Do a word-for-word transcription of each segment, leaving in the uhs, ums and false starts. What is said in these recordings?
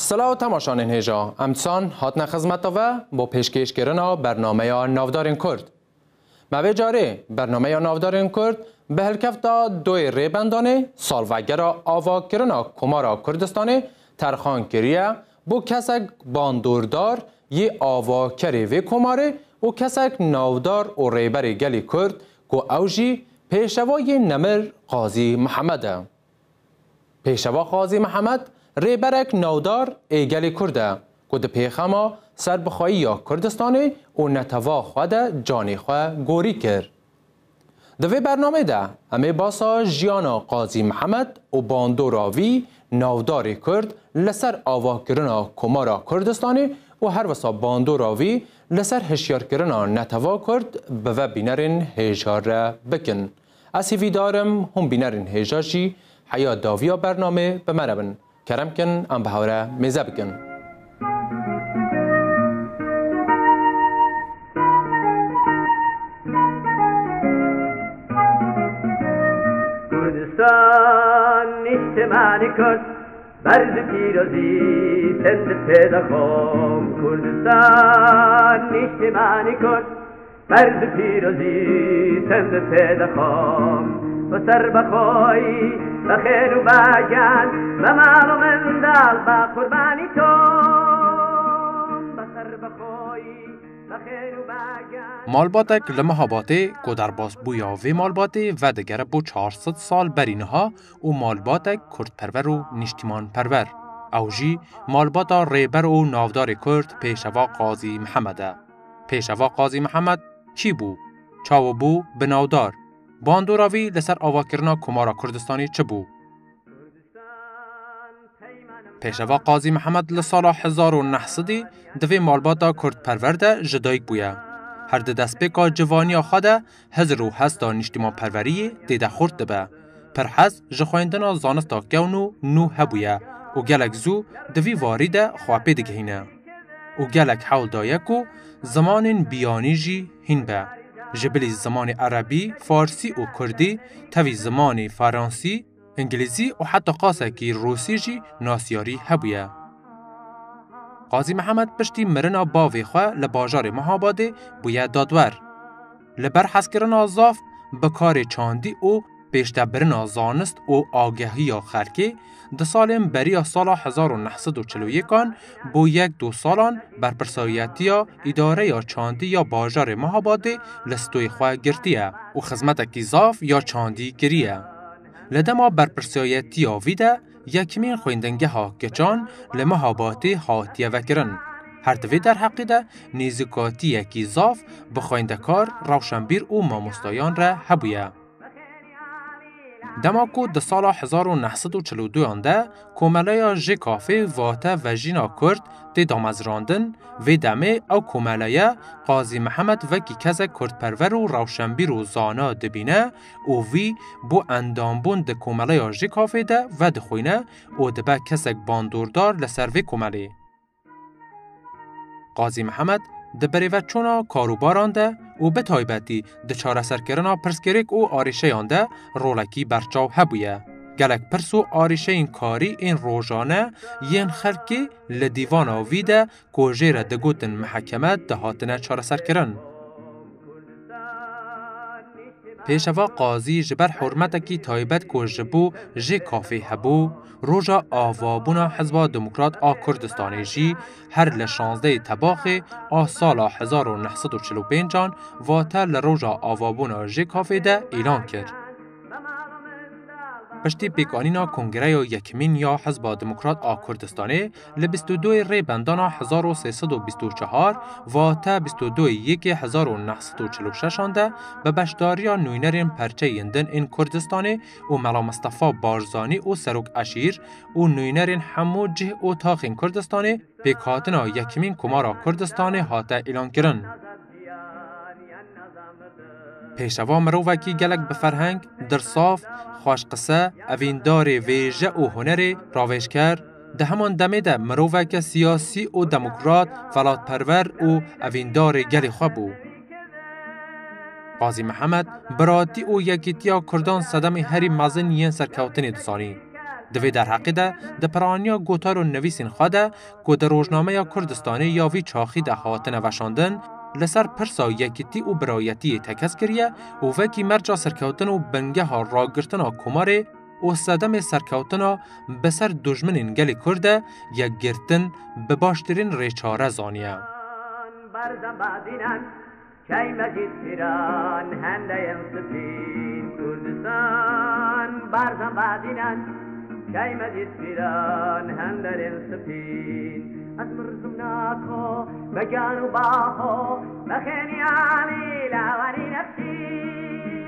Silav temaşanên hêja, em disan hatine xizmeta ve bo pêşkêşkirina bernameya Navdarên Kurd. Me vê carê bernameya Navdarên Kurd bi hilkefta doyê rêbendanê salvegera avakirina Komara Kurdistanê terxan kiriye bo kesek bandordar yê avakerê vê komarê û kesek navdar û rêberê gelê Kurd ku ew jî pêşewa yê nemir Qazî Mihemed e. Pêşewa Qazî Mihemed rêberek navdar ê gelê Kurd e ku di pêxema serbixweyiya Kurdistanê û neteva xwe de canê xwe gorî kir. Di vê bernamê de em ê basa jiyana Qazî Mihemed û bandora vî navdarê Kurd li ser avakirina Komara Kurdistanê û herwisa bandora vî li ser hişyarkirina neteva Kurd bi ve bînerên hêja re bikin. Ez hêvîdar im hûn bînerên hêja jî heya dawiya bernamê bi me re bin. Kerem kin em bi hev re mêze bikin. Kurdistan, nîştimanî Kurd, berz pîrozî, sen di pê de xom. Kurdistan, nîştimanî Kurd, berz pîrozî, sen di pê de xom. Bi serbexweyî, bi xêr û bajan, bi mal û mendal, bi qurbanî tom. Bi serbexweyî, bi xêr û bajan. Malbatek li Mehabatê ku derbasbûya vê malbatê vedigere bo çar sed sal berî niha û malbatek kurdperwer û nîştîmanperwer. Ew jî malbata rêber û navdarê Kurd Pêşeva Qazî Mihemed e. Pêşeva Qazî Mihemed kî bû? Çawa bû bi navdar? Bandora vî li ser avakirina Komara Kurdistanê çi bû? Pêşeva Qazî Mihemed li sala hezar û neh sedî di vê malbata kurdperwer de ji dayik bûye. Her di destpêka civaniya xwe de hizir û hesta nîştîmanperweriyê tê de xurt dibe. Pir hez ji xwendina zanista kewn û nû hebûye û gelek zû di vî warî de xwe pê digihîne. Û gelek hewl daye ku zimanên biyanî jî hîn be. Ji bilî zimanê erebî, farsî û kurdî, tevî zimanê feransî, îngilîzî û heta qasekî rûsî jî nasyarî hebûye. Qazî Mihemed piştî mirina bavê xwe li bajarê Mehabadê bûye dadwer. Li ber hezkirina zaf bi karê çandî û pêşdebirina zanist û agehiya xelkê di salên beriya sala hezar û neh sed û çil û yekan bo yek du salan berpirsiyetiya îdareya çandî ya bajarê Mehabadê li stoyê xwe girtiye û xizmetekî zaf ya çandî kiriye. Li dema berpirsiyetiya vî de yekemîn xwendingeha keçan li Mehabatê hatiye vekirin. Her di vê derheqê de nêzîkatiyekî zaf bi xwendekar, rewşenbîr û mamostayan re hebûye. Dema ku di sala hezar û neh sed û çil û duyan de Komeleya J K Fê, vate Vejîna Kurd, tê damezrandin, vê demê ew komeleya Qazî Mihemed wekî kesek kurdperwer û rewşenbîr û zana dibîne û vî bo endambûn di Komeleya J K Fê de vedixwîne û dibe kesek bandordar li ser vê komelê. Qazî Mihemed di birêveçûna karûbaran de û bi taybetî di çareserkirina pirsgirêk û arîşeyan de rolekî berçav hebûye. Gelek pirs û arîşeyên karî ên rojane yên xelkê li dîvana vî de ku jê re digotin mihekeme dihatine çareserkirin. Pêşeva Qazî ji ber hurmetekî taybet ku ji bo J K Fê hebû, roja avabûna Hizba Demokrat a Kurdistanê jî her li şazdehê Tebaxê a sala hezar û neh sed û çil û pêncan, vate li roja avabûna J K Fê de îlan kir. Piştî pêkanîna Kongreya Yekemîn ya Hizba Demokrat a Kurdistanê, li bîst û duyê Rêbendana hezar û sê sed û bîst û çar, vate bîst û duyê yekê hezar û neh sed û çil û şeşan de, bi beşdariya nûnerên perçeyên din ên Kurdistanê û Mela Mistefa Barzanî û Serok Eşîr û nûnerên hemû cih û taxên Kurdistanê, pêkhatina yekemîn Komara Kurdistanê hate îlankirin. Pêşeva mirovekî gelek bi ferheng, dilsaf, xweşqise, evîndarê vêje û hunerê, ravêjker, di heman demê de miroveke siyasî û demokrat, welatperwer û evîndarê gelê xwe bû. Qazî Mihemed, biratî û yekîtiya Kurdan sedemê herî mezin yên serkeftinê dizanî. Di vê derheqê de, di piraniya gotar û nivîsên xwe de ku di rojnameya Kurdistanê ya vî çaxî de hatine veşandin, li ser pirsa yekîtî û birayetiyê tekez kiriye û wekî merca serkewtin û bingeha ragirtina Komarê û sedemê serkewtina bi ser dujminên gelê Kurd de yekgirtin bi baştirîn rêçare zaniye. Barzan badînan, çay mecîd pîran, hendeyên spîn Kurdistan. Barzan badînan, çay mecîd pîran, hendeyên spîn. Ez mirzim nako, be can û baho, be xênî alî lawanî nefsîn.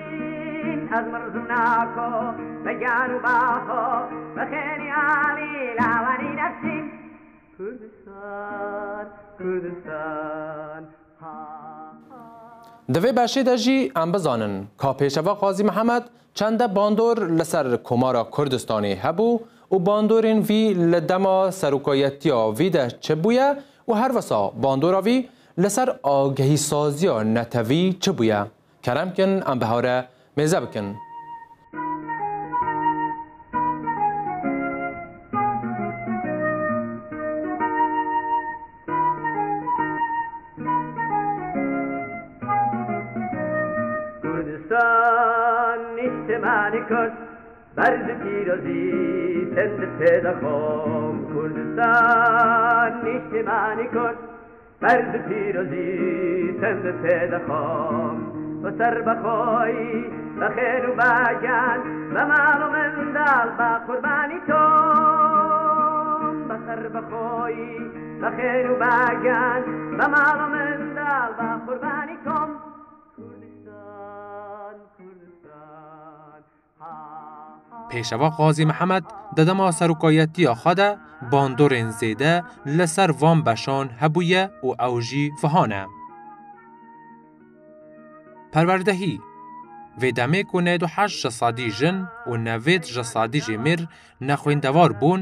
Ez mirzim nako, be can û baho, be xênî alî lawanî nefsîn. Kurdistan, Kurdistan. Di vê beşê de jî em bizanin ka Pêşeva Qazî Mihemed çende bandor li ser Komara Kurdistanê hebû û bandorên vî li dema serokayetiya vî de çi bûye û her wisa bandora vî li ser agehîsaziya netewî çi bûye. Kerem kin em bihare mêze bikin. Kurdistan, nîştimanî Kurd, berz û pîrozî send pê de xom. Kurdistan, nîştimanî Kurd, berz û pîrozî send pê de xom. Bi ser bexoyî, be xêr û be can, be mal û mindal, be qurbanî tom. Be ser bexoyî, be xêr û be can, be mal û mindal, be qurbanî tom. Kurdistan, Kurdistan. Pêşeva Qazî Mihemed di dema serokayetiya xwe de bandorên zêde li ser van beşan hebûye û ew jî viha ne. Perwerdehî. Vê demê ku newêd û heşt ji sedî jin û newêd ji sedî jê mêr nexwêndewar bûn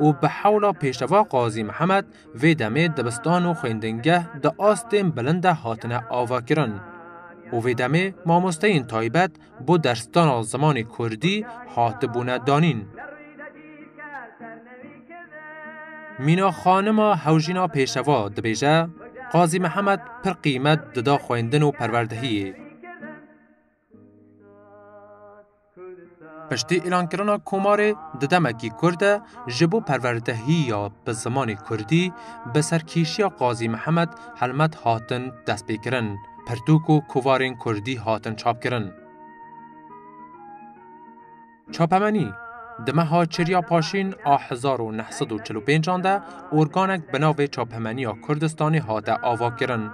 û bi hewla Pêşeva Qazî Mihemed vê demê dibistan û xwendingeh di astên bilind de hatine avakirin û vê demê mamosteyên taybet bo dersdana zimanê kurdî hatibûne danîn. Mîna Xanima Hewjîna Pêşeva dibêje, Qazî Mihemed pir qîmet dida xwendin û perwerdehiyê. Piştî îlankirina Komarê di demekî kurt de ji bo perwerdehiya bi zimanê kurdî bi serkêşiya Qazî Mihemed Helmet hatin destpêkirin, pirtûk û kovarên kurdî hatin çapkirin. Çapemenî. Di meha Çiriya Paşîn a hezar û neh sed û çil û pêncan de organek bi navê Çapemeniya Kurdistanê hate avakirin.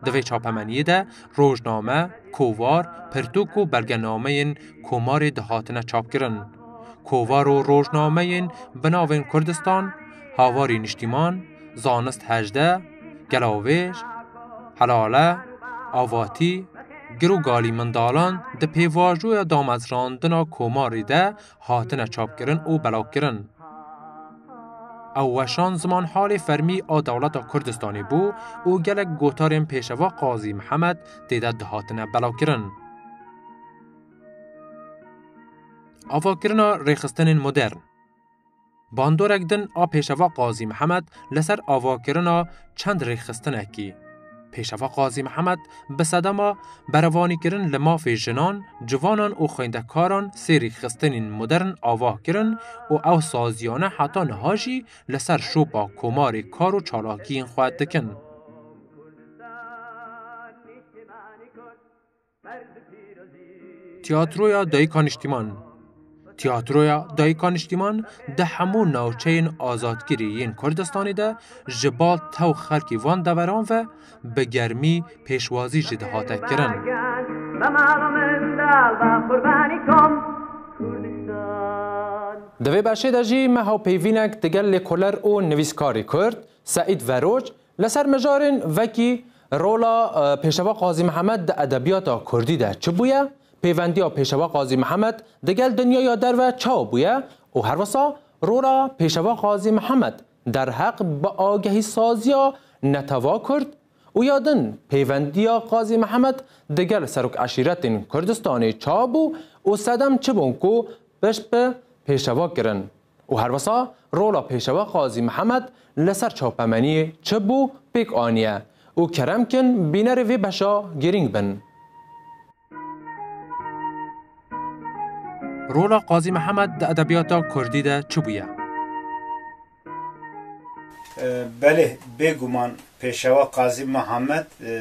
Di vê çapemeniyê de rojname, kovar, pirtûk û belgenameyên Komarê dihatine çapkirin. Kovar û rojnameyên bi navên Kurdistan, Hawarî Niştîman, Zanist hejdeh, Gelawêj, Helale, Avatî, Gir û Galî Mindalan di pêvajoya damezrandina Komarê de hatine çapkirin û belavkirin. Ew weşan zimanhalê fermî a dewleta Kurdistanê bû û gelek gotarên Pêşeva Qazî Mihemed tê de dihatine belavkirin. Avakirina rêxistinên modern. Bandorek din a Pêşeva Qazî Mihemed li ser avakirina çend rêxistinekî. Pêşeva Qazî Mihemed bi sedema berevanîkirin li mafê jinan, ciwanan û xwendekaran sê rêxistinên modern ava kirin û ew saziyane heta niha jî li ser şopa Komarê kar û çalakiyên xwe dikin. Tiyatroya Dayika Niştîman. Tiyatroya Dayika Niştîman di hemû navçeyên azadkirî yên Kurdistanê de ji bal tew xelkê van deveran ve bi germî pêşwazî jî dihate kirin. Be mal û mindal, be qurbanî kom Kurdistan. Di vê beşê de jî me hawpeyvînek digel lêkoler û nivîskarê Kurd, Seîd Veroc, li ser mijarên wekî rola, e, Pêşeva Qazî Mihemed di edebiyata kurdî de çi bûye, pêvendiya Pêşeva Qazî Mihemed digel dinyaya derve çawa bûye û herwisa rola Pêşeva Qazî Mihemed derheq bi agehîsaziya netewa Kurd û ya din pêvendiya Qazî Mihemed digel serok eşîretên Kurdistanê çawa bû û sedem çi bûn ku pişt bi Pêşeva kirin. Û herwesa rola pêşewa Qazî Mihemed li ser çapemeniyê çi bû pêk aniye û kerem kin bînerê vê beşa girîng bin. Rola Qazî Mihemed di edebiyata kurdî de çi bûye? E, belê, bêguman pêşewa Qazî Mihemed, e,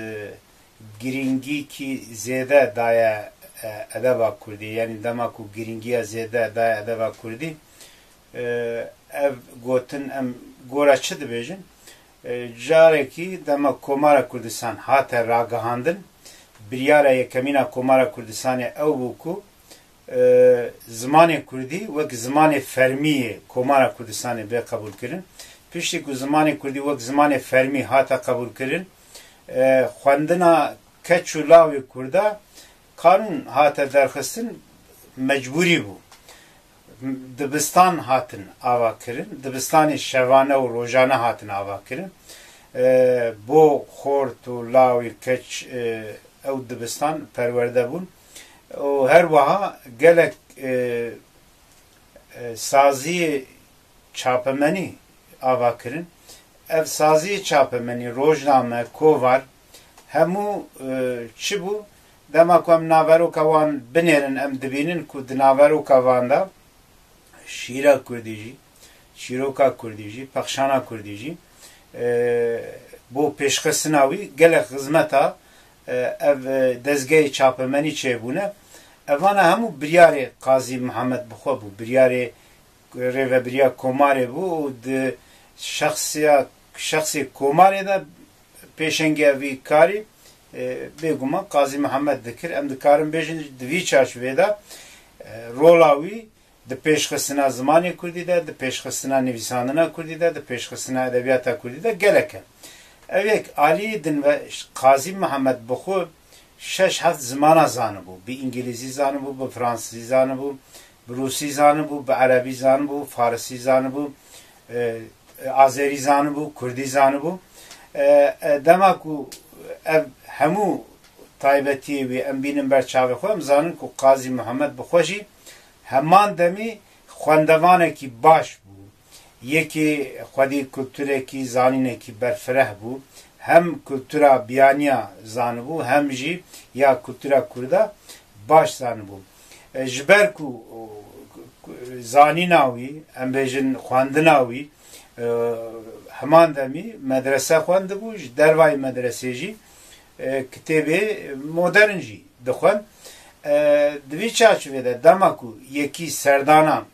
girîngîkî zêde daye, e, edeba kurdî. Yanî dema ku girîngiya zêde daye edeba kurdî, e, ev gotin em gora çi dibêjin? E, carekî dema Komara Kurdistan hate ragihandin, biryara yekemîn a Komara Kurdistanê ew bû ku, e, zimanê kurdî wek zimanê fermî yê Komara Kurdistanê bê qebûlkirin. Piştî ku zimanê kurdî wek zimanê fermî hate qebûlkirin, e, xwendina keç û lawê kurda qanûn hate derxistin, mecbûrî bû. Dibistan hatin avakirin, dibistanê şevane û rojane hatin avakirin. E, bo xort û lawê keç, e, ew dibistan perwerde bûn û her wiha gelek, e, e, saziyê çapemenî ava kirin. Ev saziyê çapemenî, rojname, kovar, hemû, e, çi bû? Dema ku em naveroka wan binêrin, em dibînin ku di naveroka van de şîra kurdî jî, çîroka kurdî jî, pexşana kurdî jî, e, bo pêşxistina wî gelek xizmeta, e, ev, e, dezgehê çapemenî çêbûne. Evana hemû biryarê Qazî Mihemed bi xwe bû, biryarê rêvebiriya Komarê bû û di şexsiya, şexsê Komarê de pêşengê vî karî, e, bêguman Qazî Mihemed dikir. Em dikarin bêjin di vî çarçovê de, e, rola wî di pêşxistina zimanê kurdî de, di pêşxistina nivîsandina kurdî de, di pêşxistina edebiyata kurdî de gelek e. Ev yek aliyê din ve Qazî Mihemed bi xwe şeş heft zimana zanibû. Bi îngilîzî zanibû, bi fransizî zanibû, bi rûsî zanibû, bi erebî zanibû, farisî zanibû, e, e, azerî zanibû, kurdî zanibû. E, e, dema ku ev hemû taybetiyê wî em bînin ber çavê xwe, em zanin ku Qazî Mihemed bi xwe jî heman demî xwendevanekî baş bû. Yekê xwedî kulturekî, zanînekî berfireh bû. Hem kultura biyaniya zanibû, hem jî ya kultura kurda baş zanibû. E, ji ber ku, o, zanîna wî, em bêjin xwendina wî, e, heman demî medrese xwendibû, ji dervayî medresê jî, e, kitêbê modern jî dixwend. E, di vî çarçovê de dema ku yekî serdana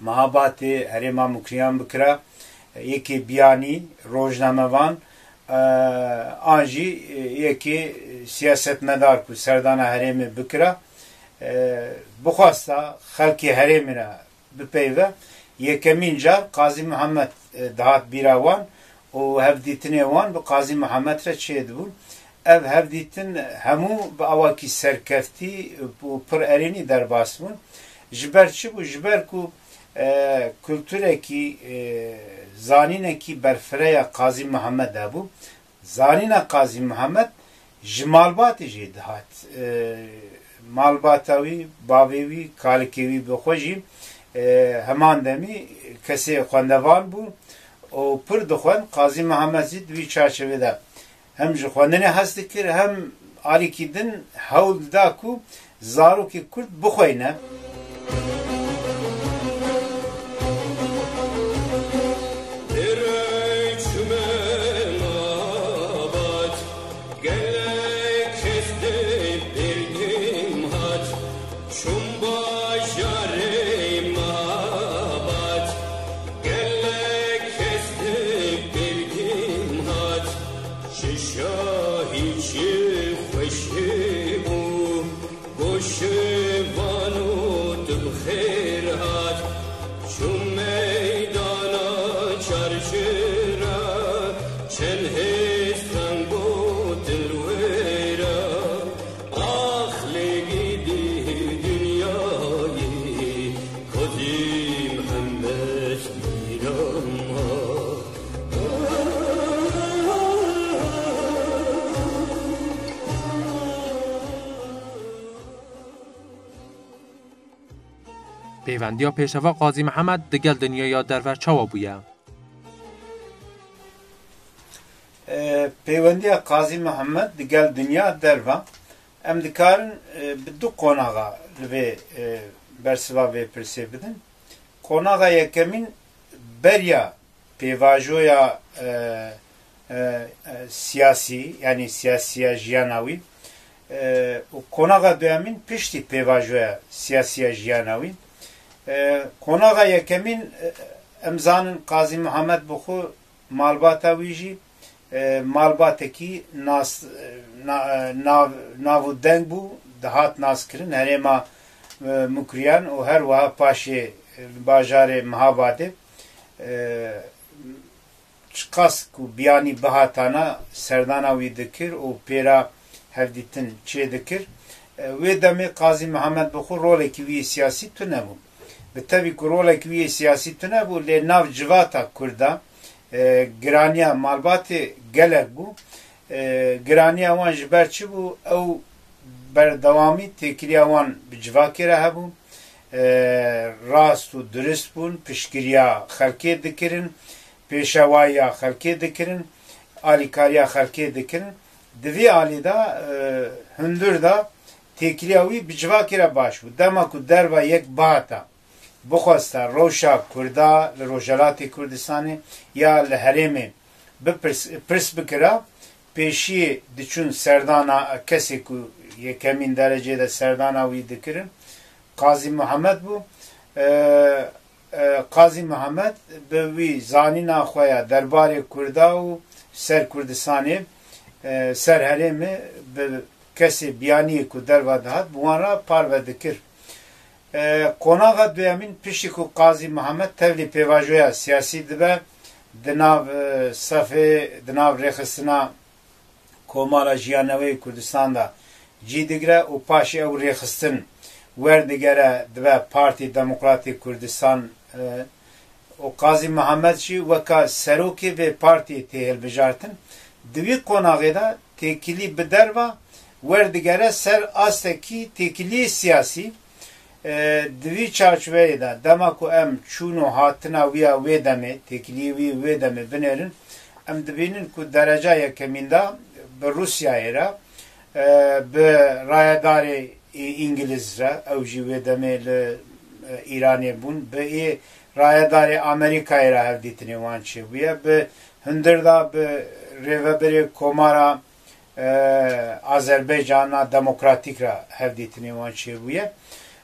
Mehabatê herêma Mukriyan bikira, yekê biyanî, rojnamevan, e, an jî, e, yekê siyasetmedar ku serdana herêmê bikira, e, bixwesta xelkê herêmê re bipeyve, yekemîn car Qazî Mihemed, e, dihat bîra wan û hevdîtinê wan bi Qazî Mihemed re çêdibûn. Ev hevdîtin hemû bi awakî serkeftî û pir erênî derbas bûn. Ji ber çi bû? Ji ber ku, e, kulturekî, e, zanînekî berfireh ya Qazî Mihemed hebû. Zanîna Qazî Mihemed ji malbatê jî dihat. E, malbata wî, bavê wî, kalikê wî bi xwe jî, e, heman demî kesê xwendevan bû û pir dixwend. Qazî Mihemed jî di vî çarçovê de hem ji xwendinê hez dikir, hem alîkî din hewl dida ku zarokê kurd bixweyne. Gelek kes dê bêrgîm hat, çûm bajarê Mabat. Gelek kes dê bêrgîm hat, ji şahî çi xweşî bû. Goşê vano tu bi xêr hat, çûm meydana çarşê re, çend hêsan gotin li wê re. Ax lê gidî dinyayê, Qazî Mihemed bîra ma. Pêvendiya pêşeva Qazî Mihemed digel dinyaya derve çawa bûye? E, pêwendiya Qazî Mihemed digel dinya derve, em dikarin, e, bi du qonaxa li vê, e, bersiva vê pirsê bidin. Qonaxa yekemîn beriya pêvajoya, e, e, e, siyasî, yanî siyasiya jiyana wî, e, û qonaxa duyemîn piştî pêvajoya siyasiya jiyana wî. E, qonaxa yekemîn, e, em zanin Qazî Mihemed bi xwe malbata wî jî, e, malbatekî nas-, e, na-, e, nav-, nav û deng bû, dihat naskirin, herêma, e, Mukriyan û her wiha paşê, e, bajarê Mihabadê, e, çiqas ku biyanî bihatana serdana wî dikir û pêra hevdîtin çêdikir. E, wê demê Qazî Mihemed bi xwe rolekî wî yê siyasî tune bû. Bi tevî ku rolekî wî yê siyasî tune bû, lê nav civata Kurda, e, giraniya malbatê gelek bû. E, giraniya wan ji ber çi bû? Ew berdewamî têkiliya wan bi civakê re hebû. E, rast û dirist bûn, piştgiriya xelkê dikirin, pêşewayiya xelkê dikirin, alîkariya xelkê dikirin. Di vî alî de, e, hundir de têkiliya wî bi civakê re baş bû. Dema ku derva yek bihata, bixwesta rewşa Kurda li Rojhelatê Kurdistanê ya li herêmê bipirs-, pirs bikira, pêşiyê diçûn serdana kesê ku yekemîn derecê de serdana wî dikirin, Qazî Mihemed bû. E, e, Qazî Mihemed bi wî zanîna xwe ya derbarê Kurda û ser Kurdistanê, e, ser herêmê bi kesê biyaniyê ku derva dihat, bi wan re parve dikir. E, qonaxa duyemîn, piştî ku Qazî Mihemed tevlî pêvajoya siyasî dibe, di nav, e, sefê, di nav rêxistina Komara Jiya Newê yê Kurdistan de cî digire û paşê ew rêxistin werdigere dibe Partî Demokratê Kurdistan, e, û Qazî Mihemed jî weka serokê vê partiyê tê hilbijartin. Di wî qonaxê de têkilî bi derva werdigere ser astekî têkiliyê siyasî. E, di vî çarçoveyê de, dema ku em çûn û hatina wî ya wê demê, têkiliyê wî wê demê binêrin, em dibînin ku dereca yekemîn de bi Rûsyayê re, e, bi rayedarê Î-, Îngiliz re, ew jî wê demê li, e, Îranê bûn, bi ê rayedarê Amerîkayê re hevdîtinê wan çêbûye, bi hundir de bi rêvebirê Komara, e, Azerbaycana Demokratîk re hevdîtinê wan çêbûye.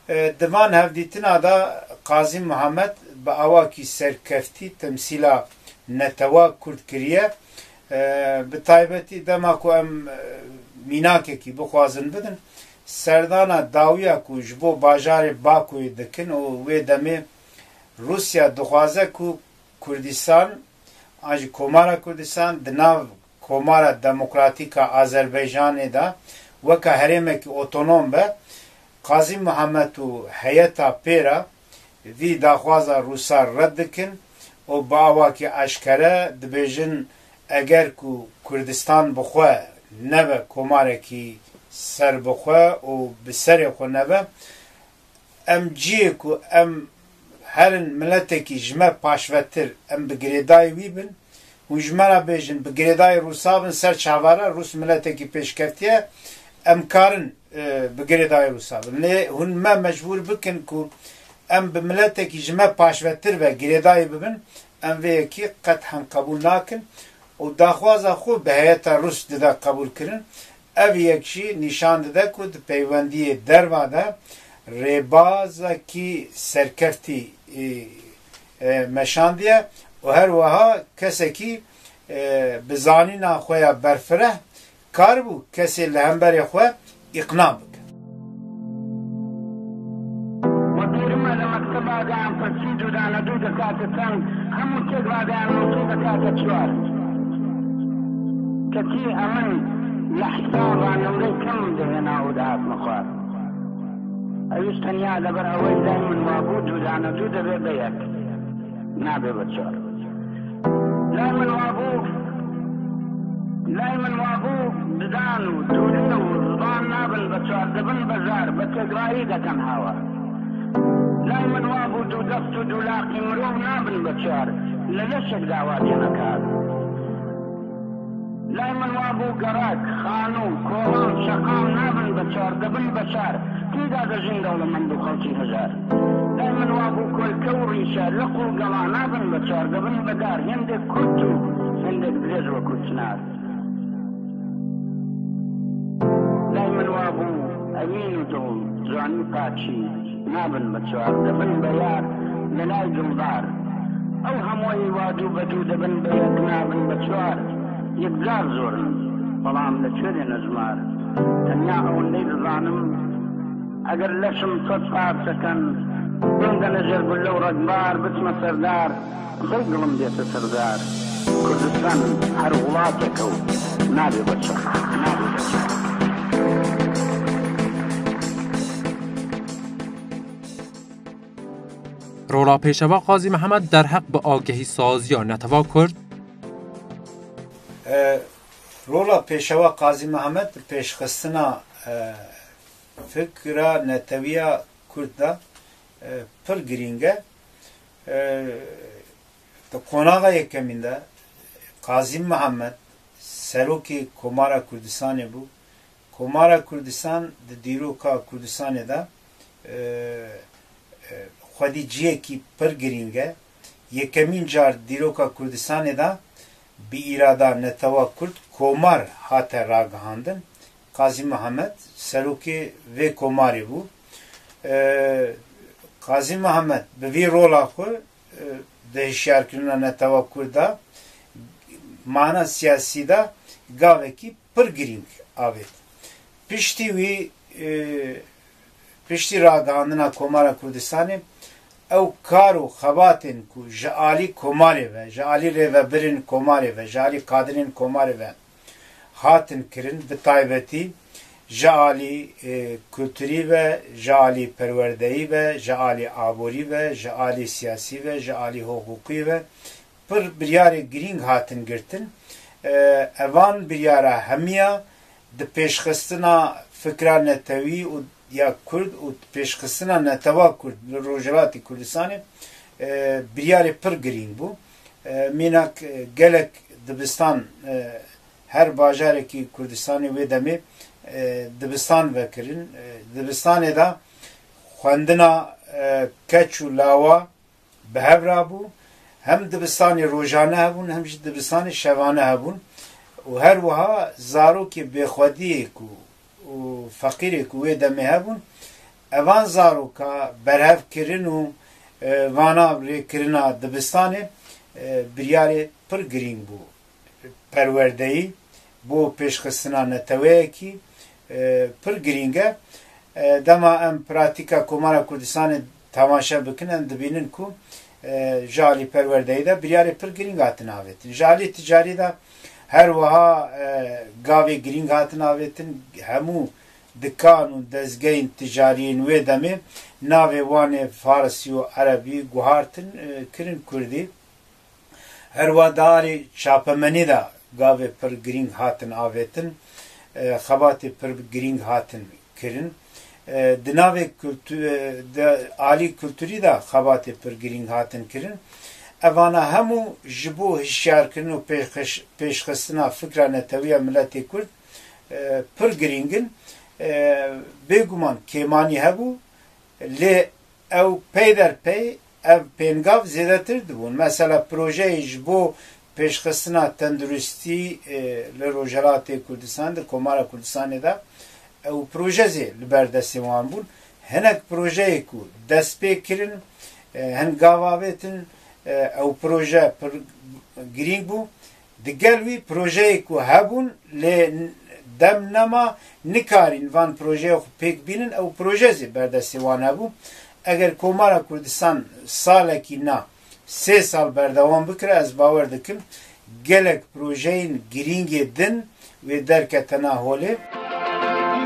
E, di van hevdîtina de Qazî Mihemed bi awakî serkeftî temsîla netewa Kurd kiriye. E, bi taybetî dema ku em, e, mînakekî bixwazin bidin, serdana dawiya ku ji bo bajarê Bakoyê dikin û wê demê Rûsya dixwaze ku Kurdistan an jî Komara Kurdistan di nav Komara Demokratîk a Azerbaycanê de weke herêmekî otonom be, Qazî Mihemed û heyeta pê re vî daxwaza Rûsa red dikin û bi awakî eşkere dibêjin, eger ku Kurdistan bi xwe nebe komarekî serbixwe û bi serê xwe nebe, em cihê ku em herin miletekî ji me paşvetir, em bi girêdayî wî bin, hûn ji me re bêjin, bi girêdayî Rûsa bin, ser çava re Rûs miletekî pêşkevtî ye, em karin, e, bi girêdayî Rûsa bin. Lê hûn me mecbûr bikin ku em bi miletekî ji me paşvetir ve girêdayî bibin, em vê yekî qet hen qebûl nakin û daxwaza xwe bi heyeta Rûs dide qebûlkirin. Ev yek jî nîşan dide ku di peywendiyê derva de rêbazekî serkeftî, e, e, meşandiye û her wiha kesekî, e, bi zanîna xwe ya berfireh karibû kesê li hemberê xwe îqna bike. Wekî me li mekteba de em pirsî dû dane dû dikate çend, hemû têk radeyane û tê dikate çar. Ketî emin li hesaba nûrê kim dihêna û dihat min xwar. Ew jî tenya li ber ewey lay min wabû dû dane dû dibê bi yek. Nabe bi çar. Lay min wabû, lay min wabû didan û dûrî û ziban nabin bi çar, dibin bi zar, bi têkrarî dekin hawa. Lay min wabû dûdext û dûlaqî mirov nabin be çar, li leşek dawa têne kar. Lay min wabû gerek, xanû, kolan, şeqam nabin be çar, dibin beşar, tîda dejîn dewlemend û xelkî hejar. Lay min wabû kolke û rîşe, liq û gela nabin be çar, dibin bedar, hindek kurt û hindek dirêj wekû çinar. Lay min wabû emîn û dol, canî paçî, nabin bi çar, dibin be yar, li lay dildar. Ew hemûyî wadû bedû dibin be yek, nabin bi çar, yekcar zor in, belam li çêrê nejmar. Tenya ewendey dizanim, eger leşim sed par sekin, bênde nejer gulle û rekbar, biçme serdar. Qey dilim dête serdar. Kurdistan her welatek e û nabê be çar, nabê be çar. Rola Pêşewa Qazî Mihemed derheq bi agehîsaziya netewa Kurd. E, rola Pêşewa Qazî Mihemed di pêşxistina, e, fikra netewiya Kurd de, e, pir girîng e. E, di qonaxa yekemîn de Qazî Mihemed serokê Komara Kurdistanê bû. Komara Kurdistan di dîroka Kurdistanê de, e, e, xwedî cihekî pir girîng e. Yekemîn car dîroka Kurdistanê de bi îrada netewa Kurd komar hate ragihandin. Qazî Mihemed serokê vê komarê bû. E, Qazî Mihemed bi vî rola xwe, e, di hişyarkirina netewa Kurd de mana siyasî de gavekî pir girîng avêt. Piştî wî, e, piştî ragihandina Komara Kurdistanê, ew kar û xebatên ku ji alî komarê ve, ji alî rêvebirên komarê ve, ji alî kadirên komarê ve hatin kirin, bi taybetî ji alî, e, kulturî ve, ji alî perwerdeyî ve, ji alî aborî ve, ji alî siyasî ve, ji alî hiqûqî ve pir biryarê girîng hatin girtin. E, evan biryara hemiya di pêşxistina fikra netewî û ya Kurd û pêşxistina netewa Kurd li Rojhilatê Kurdistanê, e, biryarê pir girîng bû. E, mînak, e, gelek dibistan, e, her bajarekî Kurdistanê wê demê, e, dibistan vekirin. E, dibistanê de xwendina, e, keç û lawa bi hev rabû. Hem dibistanê rojane hebûn, hem jî dibistanê şevane hebûn. Û her wiha zarokê bêxwediyê ku û feqîrê ku wê demê hebûn, evan zaroka berhev kirin û, e, vana rêkirina dibistanê, e, biryarê pir girîng bû. Perwerdeyî bo pêşxistina neteweyekî, e, pir girîng e. E, dema em pratîka Komara Kurdistanê temaşe bikin, em dibînin ku, e, ji alî perwerdeyî de biryarê pir girîng hatin avêtin. Ji alî ticarî de her wiha, e, gavê girîng hatin avêtin. Hemû dikan û dezgehên ticarî yên wê demê navê wan ê farsî û erebî guhartin, e, kirin kurdî. Her wiha di alî çapemenî de gavê pir girîng hatin avêtin, e, xebatê pir girîng hatin kirin. E, di navê kultu-, e, di alî kulturî de xebatê pir girîng hatin kirin. Evana hemû ji bo hişyarkirin û pêxis-, pêşxistina fikra netewî ya miletê Kurd, e, pir girîng in. E, bêguman kêmanî hebû, lê ew peyderpey ev pêngav zêdetir dibûn. Mesela projeyê ji bo pêşxistina tenduristî, e, li Rojhelatê Kurdistan, di Komara Kurdistanê de ew proje zê li ber destê wan bûn. Hinek projeyê ku dest pê kirin, e, hin gav avêtin, e, ew proje pir girîng bû. Digel wî projeyê ku hebûn, lê dem nema nikarîn van projeyê xwe pêk bînin, ew proje zî ber destê wan hebû. Eger Komara Kurdistan salekî na sê sal berdewam bikire, ez bawer dikim gelek projeyên girîngê din wê derketena holê.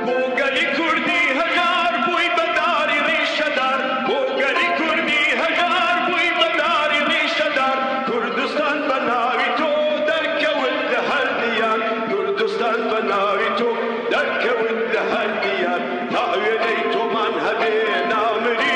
Bo gelî kurdî hejar bûy bedarî rîşedar, bo gelî kurdî hejar bûy bedarî rîşedar. Kurdistan be navî to derkewin li her diyar, Kurdistan be navî to derkewin li her diyar. Ta wêney toman hebê namirî.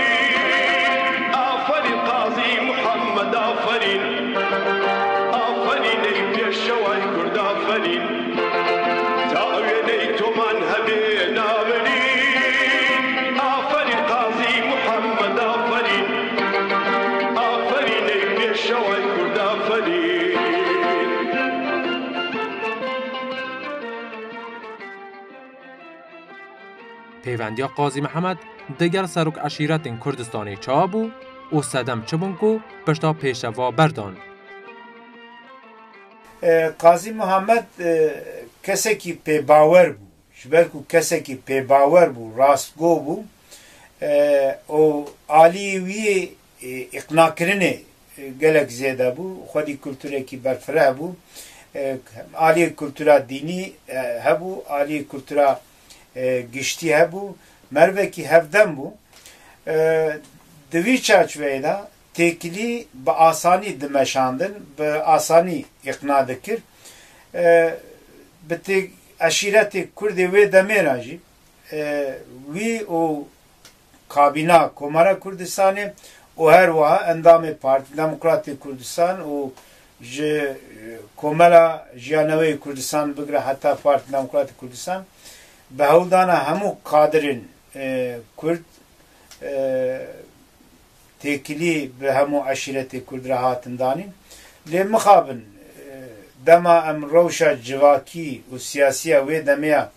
Pêvendiya Qazî Mihemed digel serok eşîretên Kurdistanê çawa bû û sedem çi bûn ku pişta pêşeva berdan? E, Qazî Muhammed, e, kesekî pêbawer bû. Ji ber ku kesekî pêbawer bû, rastgo bû, e, û alî wî, e, îqnakirinê, e, gelek zêde bû. Xwedî kulturekî berfireh bû. E, aliyê kultura dînî, e, hebû, aliyê kultura, e, giştî hebû. Mervekî hevdem bû. E, di vî çarçoveyê de têkilî bi asanî dimeşandin, bi asanî îqna dikir. E, bi tê-, eşîretê Kurdê wê demê re jî, e, wî û kabîna Komara Kurdistanê û her wiha endamê Partî Demokratê Kurdistan û ji, e, Komela Jiyaneweyê Kurdistan bigire heta Partî Demokratê Kurdistan bi hewldana hemû kadirên, e, Kurd, e, têkilî bi hemû eşîretê Kurd re hatin danîn. Lê mixabin, e, dema em rewşa civakî û siyasiya wê demê ya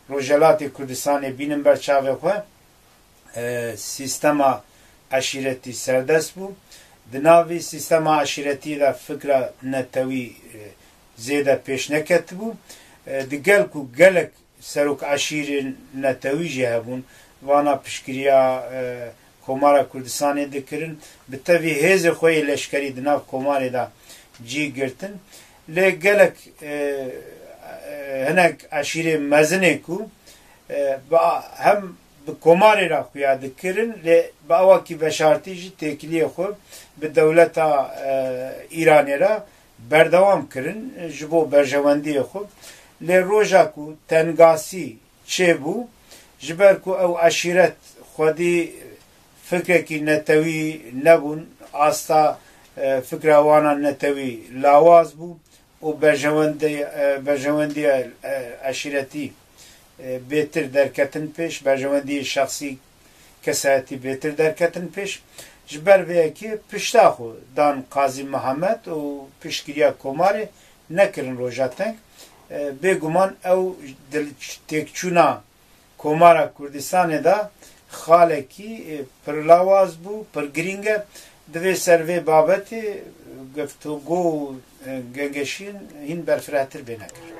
Rojhelatê Kurdistanê bînin ber çavê xwe, e, sîstema eşîretî serdest bû. Di nav vî sîstema eşîretî de fikra netewî, e, zêde pêş neketibû. E, di gel ku gelek serok eşîrên netewî jî hebûn, vana piştgiriya, e, Komara Kurdistanê dikirin, bi tevî hêzê xwe yê leşkerî di nav komarê de cî girtin. Lê gelek, e, e, hinek eşîrê mezinê ku, e, bi a-, hem bi komarê re xuya dikirin, lê bi awakî veşartî jî têkiliyê xwe bi dewleta, e, Îranê re berdewam kirin, e, ji bo berjewendiyê xwe. Lê roja ku tengasî çêbû, ji ber ku ew eşîret xwedî fikrekî netewî nebûn, asta, e, fikra wana netewî lawaz bû û berjewendê-, e, berjewendiya, e, eşîretî, e, bêtir derketin pêş, berjewendiyê şexsî kesayetî bêtir derketin pêş. Ji ber vê yekê pişta xwe dan Qazî Mihemed û piştgiriya komarê nekirin roja teng. E, bêguman ew dil-, têkçûna Komara Kurdistanê de xalekî, e, pir lawaz bû, pir girîng e. Divê ser vê babetê, e, guftûgo û, e, gengeşîn hîn berfirehtir bêne kirin.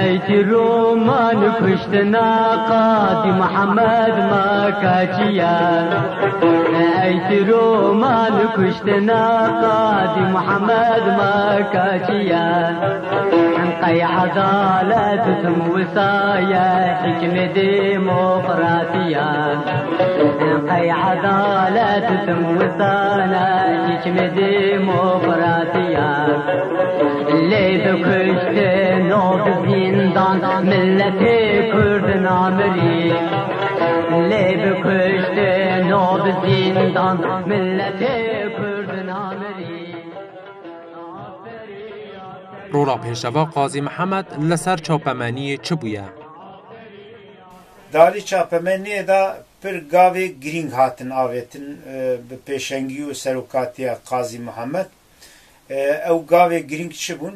Ey tîroman kuştina Qadî Mihemed me kaçiye. Ey tîroman kuştina Qadî Mihemed me kaçiye. Qey edalet tim wisaye hikmê demokrasiye. Qey edalet tim wisane hikmê demokrasiye. Lê bi kuştin û bi zîndan milletê Kurd namirî. Lê bi kuştin û bi zîndan milletê Kurd namirî. Rola pêşeva Qazî Mihemed li ser çapemeniyê çi bûye? Di alî çapemeniyê de pir gavê girîng hatin avêtin, e, bi pêşengî û serokatiya Qazî Mihemed. E, ew gavê girîng çi bûn?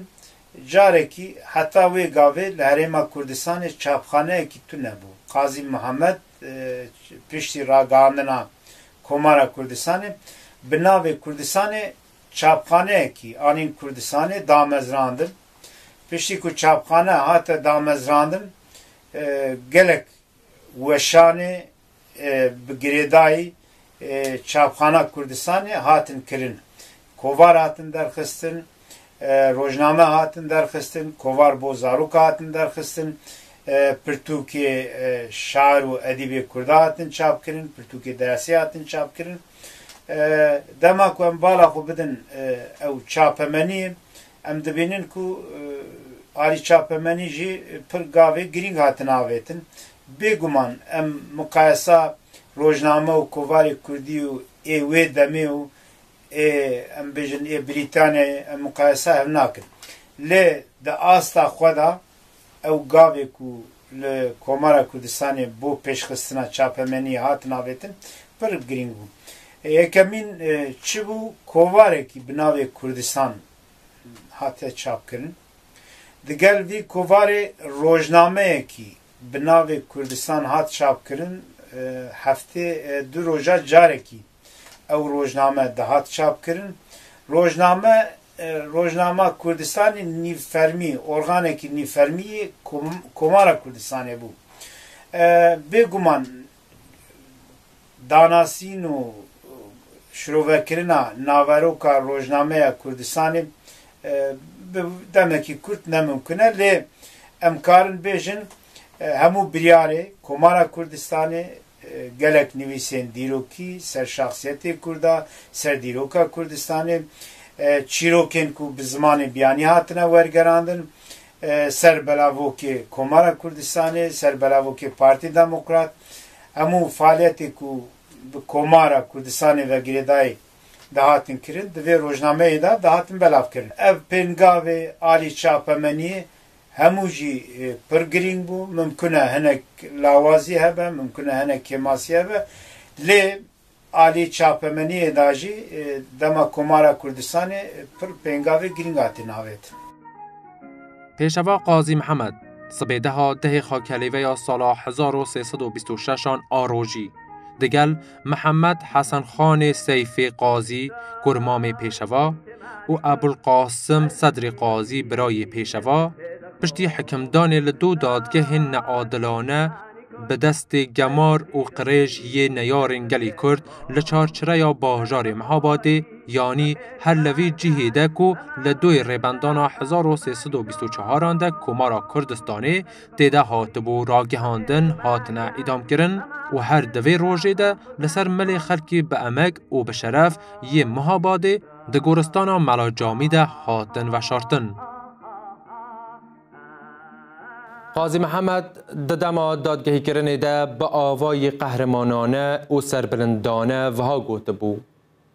Carekî heta wê gavê li Herêma Kurdistanê çapxaneyekî tune bû. Qazî Mihemed, e, piştî ragihandina Komara Kurdistanê bi navê Kurdistanê çapxaneyekî anîn Kurdistanê damezrandin. Piştî ku çapxane hate damezrandin, e, gelek weşanê, e, bi girêdayî, e, çapxana Kurdistanê hatin kirin. Kovar hatin derxistin, e, rojname hatin derxistin, kovar bo zaroka hatin derxistin, e, pirtûkê, e, şair û edîbê Kurda hatin çapkirin, pirtûkê dersê hatin çapkirin. E, dema ku em bala xwe bidin, e, ew çapemeniyê, em dibînin ku, e, alî çapemenî jî pir gavê girîng hatin avêtin. Bêguman em miqayesa rojname û kovarê kurdî û ê wê demê û ê, em bêjin, ê Brîtanyayê em miqayesa hev nakin. Lê di asta xwe de ew gavê ku li Komara Kurdistanê bo pêşxistina çapemeniyê hatin avêtin, pir girîng bû. Yekemîn, e, çi bû? Kovarekî bi navê Kurdistan hate çapkirin. Digel vî kovarê rojnameyekî bi navê Kurdistan hat çapkirin, e, heftê, e, du roja carekî ew rojname dihat çapkirin. Rojname, e, rojnama Kurdistanê nîvfermî, organekî nîvfermî yê Kom-, Komara Kurdistanê bû. E, bêguman danasîn û şirovekirina naveroka rojnameya Kurdistanê, e, bi demekî kurt ne mimkun e, lê em karin bêjin, e, hemû biryarê Komara Kurdistanê, e, gelek nivîsên dîrokî ser şaxsiyetê Kurda, ser dîroka Kurdistanê, e, çîrokên ku bi zimanê biyanî hatine wergerandin, e, ser belavokê Komara Kurdistanê, ser belavokê Partî Demokrat, hemû faaliyetê ku bi Komara Kurdistanê ve girêdayî dihatin kirin, di vê rojnameyê de dihatin belavkirin. Ev pêngavê alî çapemeniyê hemû jî, e, pir girîng bû. Mimkun e hinek lawazî hebe, mimkun e hinek kêmasî hebe. Lê alî çapemeniyê de jî, e, dema Komara Kurdistanê, e, pir pêngavê girîng hatî navêtin. Pêşeva Qazî Mihemed, sibê deha dehê Xakelêveya sala hezar û sê sed û bîst û şeş an a rojî, digel Mihemed Hesenxanê Seyfê Qazî, kurmamê Pêşeva, û Ebul Qasim Sedrê Qazî, birayê Pêşeva, piştî hikimdanê li du dadgehên neadilane bi destê gemar û qirêj yê neyarên gelê Kurd li çarçireya bajarê Mihabadê, yanî her li vî cihê de ku li duyê rêbendana hezar û sê sed û bîst û çaran de Komara Kurdistanê tê de hatibû ragihandin, hatine îdamkirin û her di vê rojê de li ser milê xelkî bi emek û bi şeref yê Mihabadê di goristana Mela Camî de hatin veşartin. Qazî Mihemed di dema dadgehîkirinê de bi avayî qehremanane û serbilindane viha gotibû,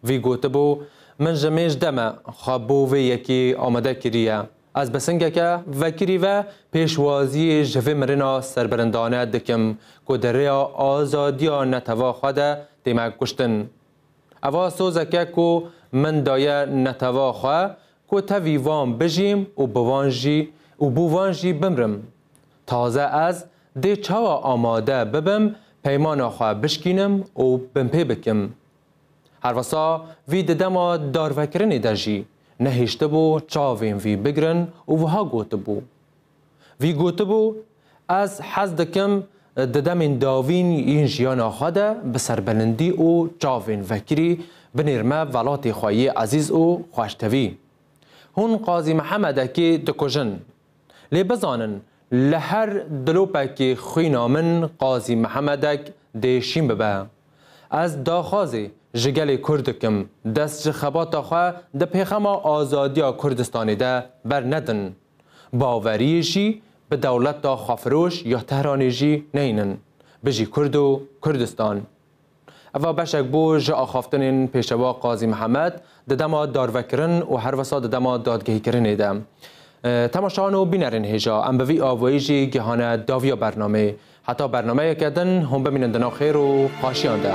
Vî gotibû, Min ji mêj de me xwe bo vê yekê amade kiriye. Ez bi singeke vekirî ve pêşwaziyê ji vê mirina serbilindane dikim ku di rêya azadiya neteva xwe de tê me kuştin. Eva sozeke ku min daye neteva xwe ku tevî van bijîm û bi van jî û bo van jî bimrim. Taze ez dê çawa amade bibim peymana xwe bişkînim û binpê bikim? Herwesa vî di dema darvekirinê de jî nehiştibû çavên vî bigirin û wiha gotibû, Vî gotibû, Ez hez dikim di demên dawîn yên jiyana xwe de bi serbilindî û çavên vekirî binêrime welatê xwe yê ezîz û xweştevî. Hûn Qazî Mihemedekê dikujin. Lê bizanin, li her dilopekê xwîna min Qazî Mihemedek dê şîn bibe. Ez daxwazê ji gelê Kurd dikim, dest ji xebata xwe di pêxema azadiya Kurdistanê de bernedin. Baweriyê jî bi dewleta xwefiroş ya Tehranê jî neynin. Bijî Kurd û Kurdistan. Eva beşek bû ji axaftinên Pêşewa Qazî Mihemed di dema darvekirin û herwesa di dema dadgehîkirinê de. E, temaşan û bînerên hêja, em bi vî avayî jî gihane dawiya bernameyê. Heta bernameyeke din, hûn bimînin di nav xêr û xweşiyan de.